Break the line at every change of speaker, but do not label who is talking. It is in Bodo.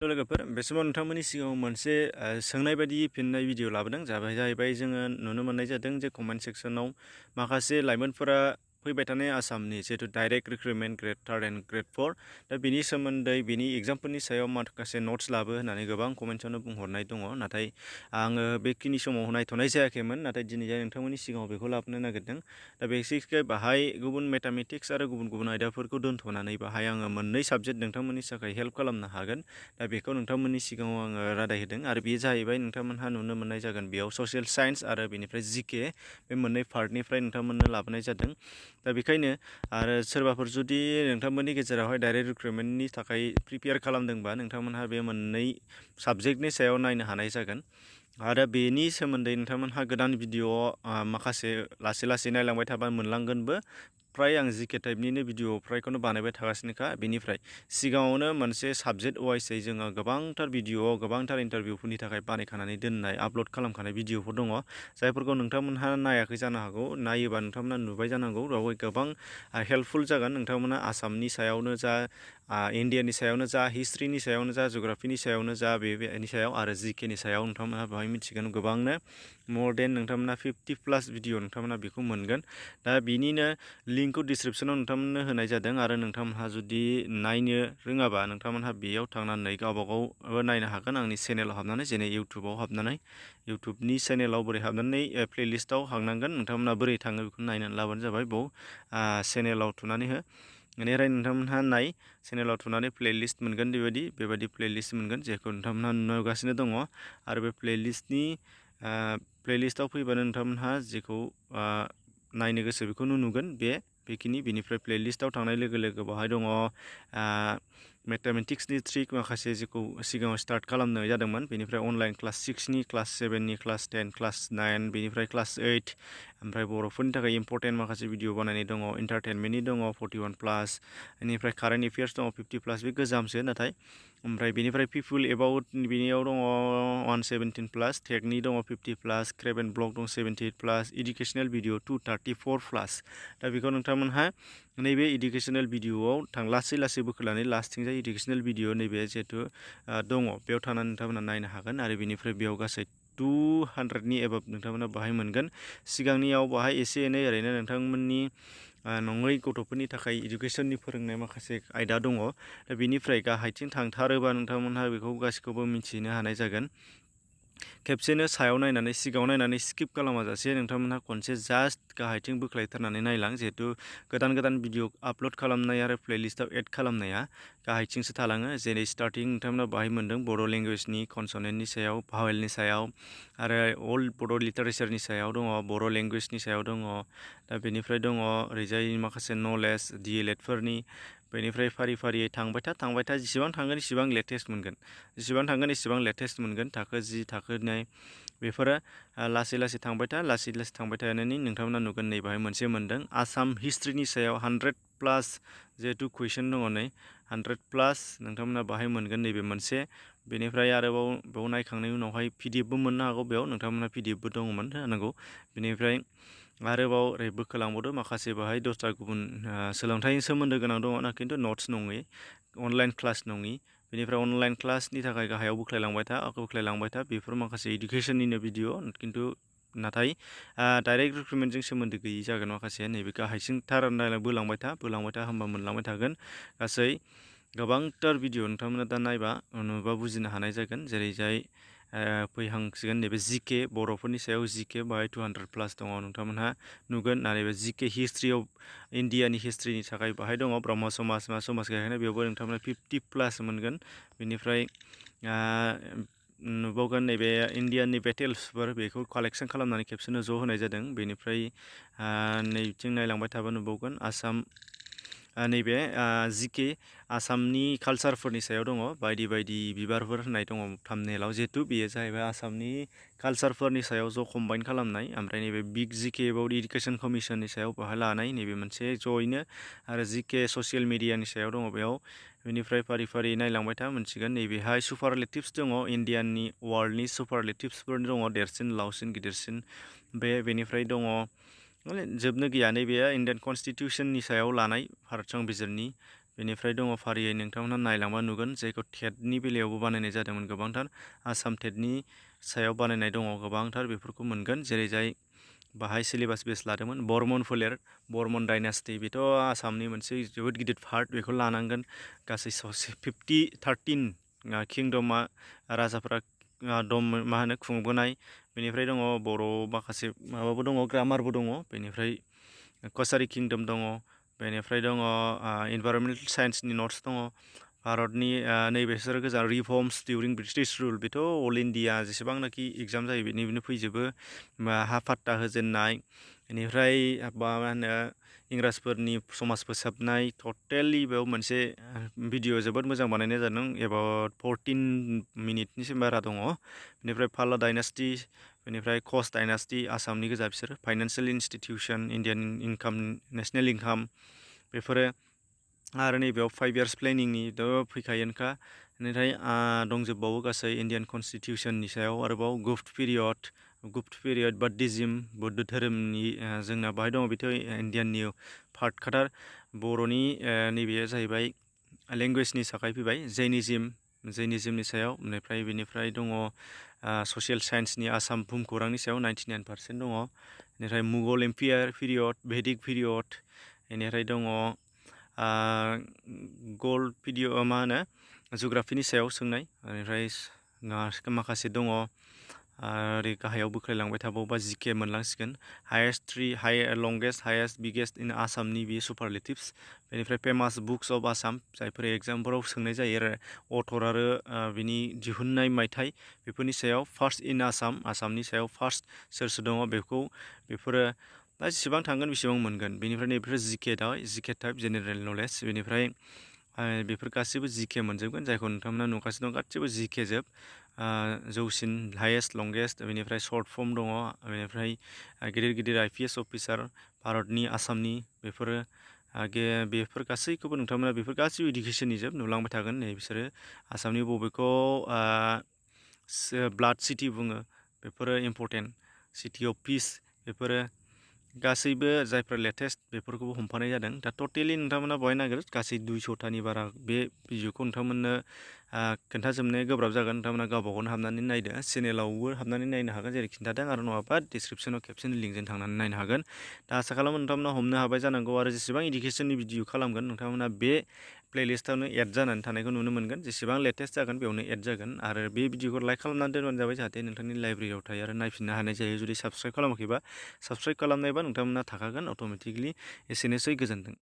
लोगोफोर बे समाव नोंथांमोननि सिगाङाव मोनसे सोंनाय बायदि फिननाय भिडिअ लाबोदों जाहैबाय जोङो नुनो मोननाय जादों जे कमेन्ट सेक्सनाव माखासे लाइमोनफोरा फैबाय थानाय आसामनि जिहेतु direct recruitment grade 3 and grade 4 दा बिनि सोमोन्दै बिनि एग्जामफोरनि सायाव माखासे नट्स लाबो होननानै गोबां कमेन्ट्सआवनो बुंहरनाय दङ नाथाय आङो बेखिनि समाव नायथ'नाय जायाखैमोन नाथाय दिनै नोंथांमोननि सिगाङाव बेखौ लाबोनो नागिरदों दा बेसिकयै बाहाय गुबुन मेथामेटिक्स आरो गुबुन आयदाफोरखौ दोनथ'नानै बाहाय आङो मोननै साबजेक्ट नोंथांमोननि थाखाय हेल्प खालामनो हागोन दा बेखौ नोंथांमोननि सिगाङाव आङो रादाय होदों आरो बेयो जाहैबाय नोंथांमोनहा नुनो मोननाय जागोन बेयाव ससियेल साइन्स आरो बेनिफ्राय जिके बे मोननै पार्टनिफ्राय नोंथांमोननो लाबोनाय जादों दा बेखायनो आरो सोरबाफोर जुदि नोंथांमोननि गेजेरावहाय डाइरेक्ट रिक्रुटमेन्टनि थाखाय प्रिपेयार खालामदोंबा नोंथांमोनहा बे मोननै साबजेक्टनि सायाव नायनो हानाय जागोन आरो बेनि सोमोन्दै नोंथांमोनहा गोदान भिडिअ माखासे लासै नायलांबाय थाबा मोनलांगोनबो फ्राय आं जिके टाइपनिनो भिडिअ फ्रायखौनो बानायबाय थागासिनोखा बेनिफ्राय सिगाङावनो मोनसे साबजेक्ट वाइसै जोङो गोबांथार भिडिअ गोबांथार इन्टारभिउफोरनि थाखाय बानायखानानै दोननाय आपल'ड खालामखानाय भिडिअफोर दङ जायफोरखौ नोंथांमोनहा नायाखै जानो हागौ नायोबा नोंथांमोनहा नुबाय जानांगौ बेवहाय गोबां हेल्पफुल जागोन नोंथांमोना आसामनि सायावनो जा इण्डियानि सायावनो जा हिस्ट्रिनि सायावनो जा जिअ'ग्राफिनि सायावनो जा बेनि सायाव आरो जिकेनि सायाव नोंथांमोनहा बेवहाय मिथिगोन गोबांनो मर देन नोंथांमोना 50+ भिडिअ नोंथांमोना बेखौ मोनगोन दा बिनिनो लिंकखौ डिसक्रिपसनाव नोंथांमोननो होनाय जादों आरो नोंथांमोनहा जुदि नायनो रोङाबा नोंथांमोनहा बेयाव थांनानै गावबागाव नायनो हागोन आंनि चेनेलाव हाबनानै जेरै इउटुबाव हाबनानै इउटुबनि चेनेलाव बोरै हाबनानै प्लेलिस्टआव हाबनांगोन नोंथांमोना बोरै थाङो बेखौ नायनानै लाबानो जाबाय बाव चेनेलाव थुनानै हो बेनिफ्राय नोंथांमोनहा नाय चेनेलाव थुनानै प्लेलिस्ट मोनगोन बेबायदि प्लेलिस्ट मोनगोन जेखौ नोंथांमोनहा नुगासिनो दङ आरो बे प्लेलिस्टआव फैबानो नोंथांमोनहा जेखौ नायनो गोसो बेखौनो नुगोन बेनिफ्राय प्लेलिस्टआव थांनाय लोगो लोगो बावहाय दङ मेथामेटिक्सनि ट्रिक माखासे जेखौ सिगाङाव स्टार्ट खालामनाय जादोंमोन बेनिफ्राय अनलाइन क्लास 6नि क्लास 7नि क्लास 10 क्लास 9 बेनिफ्राय क्लास 8 ओमफ्राय बर'फोरनि थाखाय इम्परटेन्ट माखासे भिडिअ बानायनाय दङ इन्टारटेनमेन्टनि दङ 41+, बेनिफ्राय कारेन्ट एफेयार्स दङ 50+, बे गोजामसो नाथाय ओमफ्राय बेनिफ्राय पिपुल एबाउट बेनियाव दङ 117+, टेकनि दङ 50+, क्रेब एन्ड ब्लग दं 78+, इडुकेसनेल भिडिअ 234+। दा बेखौ नोंथांमोनहा नैबे इडुकेसनेल भिडिअआव लासै बोखोलानै लास्टथिंजाय इडुकेसनेल भिडिअ नैबे जिहेथु दङ बेयाव थानानै नोंथांमोना नायनो हागोन आरो बेनिफ्राय बेयाव गासै 200नि एबाब नोंथांमोना बाहाय मोनगोन सिगांनियाव बाहाय एसे एनै ओरैनो नोंथांमोननि नङै गथ'फोरनि थाखाय इडुकेसननि फोरोंनाय माखासे आयदा दङ दा बेनिफ्राय गाहायथिं थांथारोबा नोंथांमोनहा बेखौ गासैखौबो मिथिनो हानाय जागोन खेबसेनो सायाव नायनानै सिगाङाव नायनानै स्किप खालामाजासे नोंथांमोनहा खनसे जास्ट गाहायथिं बोख्लायथारनानै नायलां जिहेथु गोदान भिडिअ आपल'ड खालामनाय आरो प्लेलिस्टआव एड खालामनाया गाहायथिंसो थालाङो जेरै स्टार्टिं नोंथांमोना बाहाय मोन्दों बर' लेंगुवेजनि कनसनेन्टनि सायाव भावेलनि सायाव आरो अल्ड बड' लिटारेचारनि सायाव दङ बर' लेंगुवेजनि सायाव दङ दा बेनिफ्राय दङ ओरैजाय माखासे नलेज DLEDफोरनि बेनिफ्राय फारियै थांबाय था जेसेबां थांगोन एसेबां लेटेस्ट मोनगोन थाखो 10 थाखो 9 बेफोरो लासै थांबाय थानानै नोंथांमोना नुगोन नै बाहाय मोनसे मोन्दों आसाम हिस्ट्रिनि सायाव 100+ जिहेतु कुइसन दङ नै 100+ नोंथांमोना बाहाय मोनगोन नैबे मोनसे बेनिफ्राय आरोबाव बेयाव नायखांनायनि उनावहाय PDFबो मोननो हागौ बेयाव नोंथांमोना PDFबो दङमोन जानांगौ बेनिफ्राय आरोबाव ओरै बोखोलांबावदो माखासे बाहाय दस्रा गुबुन सोलोंथाइनि सोमोन्दो गोनां दङ खिन्थु नट्स नङै अनलाइन क्लास नङि बेनिफ्राय अनलाइन क्लासनि थाखाय गाहायाव बोख्लायलांबाय था बेफोर माखासे इडुकेसननिनो भिडिअ खिन्थु नाथाय डाइरेक्ट रिक्रुटमेन्टजों सोमोन्दो गैयि जागोन माखासे नैबे गाहायसिं थार बोलांबाय था होमबा मोनलांबाय थागोन गासै गोबांथार भिडिअ नोंथांमोना दा नायबा नुबा बुजिनो हानाय जागोन जेरैजाय फैहांसिगोन नैबे जिके बर'फोरनि सायाव जिके बाहाय 200+ दङ नोंथांमोनहा नुगोन आरो नैबे जिके हिस्ट्रियाव इण्डियानि हिस्ट्रिनि थाखाय बाहाय दङ ब्रह्म समाज गायनाय बेयावबो नोंथांमोना 50+ मोनगोन बेनिफ्राय नुबावगोन नैबे इण्डियानि बेटेल्सफोर बेखौ कालेक्सन खालामनानै खेबसेनो ज' होनाय जादों बेनिफ्राय नैथिं नायलांबाय थाबा नुबावगोन आसाम नैबे जिके आसामनि कालचारफोरनि सायाव दङ बायदि बिबारफोर होननाय दङ थाम्बनेलाव जिहेतु बेयो जाहैबाय आसामनि कालचारफोरनि सायाव ज' कम्बाइन खालामनाय ओमफ्राय नैबे बिग जिके एबाउट इडुकेसन कमिसननि सायाव बाहाय लानाय नैबे मोनसे जयैनो आरो जिके ससियेल मिडियानि सायाव दङ बेयाव बेनिफ्राय फारि नायलांबाय था मोनसिगोन नैबेहाय सुपारलेटिभ्स दङ इण्डियाननि वर्ल्डनि सुपारलेटिभ्सफोर दङ देरसिन लावसिन गिदिरसिन बेनिफ्राय दङ जोबनो गैया नैबे इण्डियान कनस्टिटिउसननि सायाव लानाय भारत संबिजिरनि बेनिफ्राय दङ फारियै नोंथांमोनहा नायलांबा नुगोन जायखौ टेटनि बेलायावबो बानायनाय जादोंमोन गोबांथार आसाम टेटनि सायाव बानायनाय दङ गोबांथार बेफोरखौ मोनगोन जेरै जाय बाहाय सिलेबास बेस लादोंमोन बर्मन फोलेर बर्मन डाइनास्टि बेथ' आसामनि मोनसे जोबोद गिदिर पार्ट बेखौ लानांगोन गासै 13 किंडमा राजाफोरा दम मा होनो खुंबोनाय बेनिफ्राय दङ बर' माखासे माबाबो दङ ग्रामारबो दङ बेनिफ्राय कसारि किंडम दङ बेनिफ्राय दङ इनभाइरनमेन्टेल साइन्सनि नट्स दङ भारतनि नैबेसोर गोजान रिफर्मस डिउरिं ब्रिटिश रुल बेथ' अल इन्डिया जेसेबांनाखि एग्जाम जायो बेनिनो फैजोबो हा फाट्टा होजेननाय बेनिफ्राय मा होनो इंराजफोरनि समाज फोसाबनाय टटेलि बेयाव मोनसे भिडिअ जोबोद मोजां बानायनाय जादों एबाउट 14 मिनिटनिसो बारा दङ बेनिफ्राय पाला डाइनास्टि बेनिफ्राय कच डाइनास्टि आसामनि गोजा बिसोर financial institution Indian income national income बेफोरो आरो नैबेयाव 5 इयार्स प्लेनिंनिथ' फैखायोनोखा बेनिफ्राय दंजोबबावो गासै इन्डियान कनस्टिटिउसननि सायाव आरोबाव गुप्त पिरियड बुद्धिज्म बुद्ध धोरोमनि जोंना बाहाय दङ बेथ' इन्डियाननि पार्ट खाथार बर'नि नैबेयो जाहैबाय लेंगुवेजनि थाखाय फैबाय जैनिज्मनि सायाव बेनिफ्राय दङ ससियेल साइन्सनि आसाम भुमखौरांनि सायाव 99% दङ बेनिफ्राय Mughal umpire period Vedic period बेनिफ्राय दङ गल्ड भिडिअ मा होनो जुग्राफिनि सायाव सोंनाय बेनिफ्राय माखासे दङ ओरै गाहायाव बोख्लायलांबाय थाबावबा जिके मोनलांसिगोन लंगेस्ट हाइएस्ट बिगेस्ट इन आसामनि बे सुपारलेटिभ्स बेनिफ्राय फेमास बुक्स अफ आसाम जायफोर एग्जामफोराव सोंनाय जायो आरो अथर आरो बिनि दिहुननाय मायथाइ बेफोरनि सायाव फार्स्ट इन आसामनि सायाव फार्स्ट सोर दङ बेफोरो दा जेसेबां थांगोन बेसेबां मोनगोन बेनिफ्राय नैबेफोर जिके टाइप जेनेरेल नलेज बेनिफ्राय बेफोर गासैबो जिके मोनजोबगोन जायखौ नोंथांमोना नुगासिनो दं गासैबो जिके जोब जौसिन हाइएस्ट लंगेस्ट बेनिफ्राय सर्ट फर्म दङ बेनिफ्राय गिदिर IPS अफिसार भारतनि आसामनि बेफोर गासैखौबो नोंथांमोना बेफोर गासैबो इडुकेसननि जोब नुलांबाय थागोन नै बिसोरो आसामनि बबेखौ ब्लाड सिटि बुङो बेफोरो इम्परटेन्ट सिटि अफ पिस बेफोरो गासैबो जायफ्रा लेटेस्ट बेफोरखौबो हमफानाय जादों दा टटेलि नोंथांमोना बहाय नागिर गासै 200थानि बारा बे भिडिअखौ नोंथांमोननो खोन्थाजोबनाया गोब्राब जागोन नोंथांमोना गावबा गावनो हाबनानै नायदो चेनेलावबो हाबनानै नायनो हागोन जेरै खिन्थादों आरो नङाबा डिसक्रिपसनाव खेबसेनो लिंकजों थांनानै नायनो हागोन दा आसा खालामो नोंथांमोना हमनो हाबाय जानांगौ आरो जेसेबां इडुकेसननि भिडिअ खालामगोन नोंथांमोना बे प्लेलिस्टआवनो एड जानानै थानायखौ नुनो मोनगोन जेसेबां लेटेस्ट जागोन बेयावनो एड जागोन आरो बे भिडिअखौ लाइक खालामनानै दोनबानो जाबाय जाहाथे नोंथांनि लाइब्रेरियाव थायो आरो नायफिननो हानाय जायो जुदि साबस्क्राइब खालामाखैबा साबस्क्राइब खालामनायबा नोंथांमोना थाखागोन अट'मेटिकलि एसेनोसै गोजोन्थों।